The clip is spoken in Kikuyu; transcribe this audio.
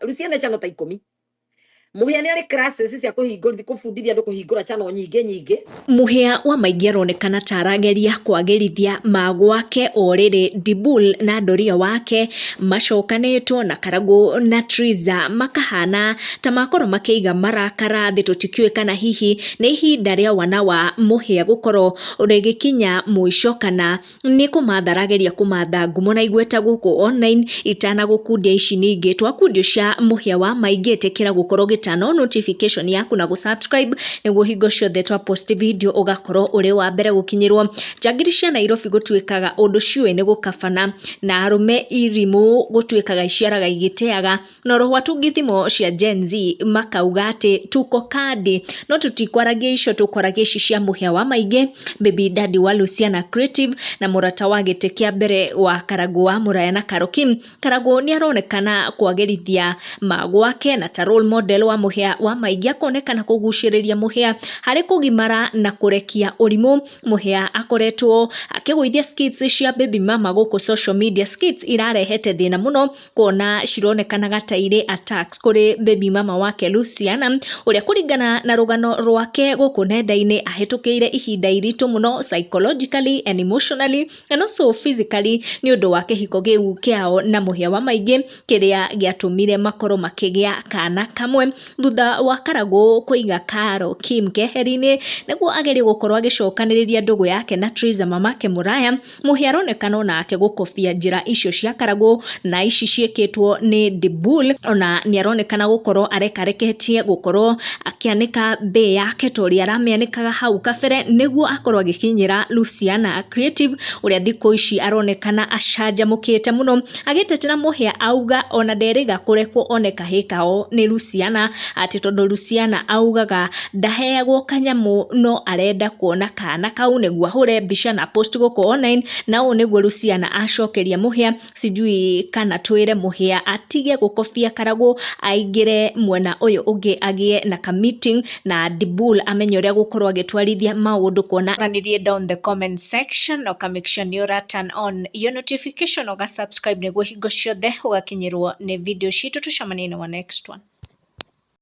Luciana channel ta 10. Mũhĩa nĩ arĩ classes cia kũhingũrithia, kũbundithia andũ kũhingũra channel nyingĩ nyingĩ. Mũhĩa wa maingĩ aronekana ta arageria kwagĩrithia ma gwake o rĩrĩ Dibul na Ndoria wake macokanĩtwo na Karagũ na Triza makahana ta makorwo makĩiga marakara thĩ. Tũtikĩũĩ kana hihi nĩ ihinda rĩa wana wa Mũhĩa gũkorwo rĩgĩkinya mũico kana nĩ kũmatha arageria kũmatha ngumo na igweta gũkũ online. Itanagũkundia ici ningĩ twakundio cia Mũhĩa wa maingĩ, ĩtĩkĩra gũkorwo ũgĩtana notification yaku na gũ-subscribe nĩguo hingo ciothe twa post video ũgakorwo ũrĩ wa mbere gũkinyĩrwo. Njangiri cia Nairobi gũtuĩkaga ũndũ ciũĩ nĩ gũkabana, na arũme irimũ gũtuĩkaga iciaraga igĩteaga, na oroho atungi thimo cia Gen Z makauga atĩ tuko kadi, no tũtikwaragia icio, tũkwaragia ici cia Mũhĩa wa maingĩ, baby daddy wa Luciana Creative na mũrata wa gĩtĩ kĩa mbere wa Karagũ wa Mũraya na Carol Kim. Karagũ nĩ aronekana kwagĩrithia ma gwake na ta role model wa Mũhĩa wa maingĩ, akonekana kũgucĩrĩria Mũhĩa harĩ kũgimara na kũrekia ũrimũ. Mũhĩa akoretwo akĩgũithia skits cia baby mama gũkũ social media, skits irarehete thĩna mũno kuona cironekanaga ta irĩ attacks kũrĩ baby mama wake Luciana, ũrĩa kũringana na rũgano rwake gũkũ nenda-inĩ ahĩtũkĩire ihinda iritũ mũno psychologically and emotionally and also physically nĩ ũndũ wa kĩhiko kĩu kĩao na Mũhĩa wa maingĩ kĩrĩa gĩatũmire makorwo makĩgĩa kana kamwe. Thutha wa Karagũ kũiga Carol Kim keheri-inĩ nĩguo agerie gũkorwo agĩcokanĩrĩria ndũgũ yake na Triza mamake Mũraya, Mũhĩa aronekana onake gũkobia njĩra icio cia Karagũ na ici ciĩkĩtwo nĩ Dibul. Ona nĩ aronekana gũkorwo arekareketie gũkorwo akĩanĩka mbĩ yake ta ũrĩa aramĩanĩkaga hau kabere nĩguo akorwo agĩkinyĩra Luciana Creative, ũrĩa thikũ ici aronekana acanjamũkĩte mũno agĩtetera Mũhĩa, auga ona nderĩga kũrekwo one kahĩĩ kao nĩ Luciana, atĩ tondũ Luciana augaga ndaheagwo kanyamũ no arenda kuona kana kau nĩguo ahũre mbica na post gũkũ online, na ũũ nĩguo Luciana acokeria Mũhĩa. Sijui kana twĩre Mũhĩa atige gũkobia Karagũ, aingĩre mwena ũyũ ũngĩ agĩe na ka meeting na Dibul amenye ũrĩa gũkorwo agĩtwarithia maũndũ kuona. Aranĩrie down the comment section na ũka make sure nĩ ũra turn on your notification, ũga subscribe nĩguo hingo ciothe ũgakinyĩrwo nĩ video citũ. Tũcemanie na wa next one.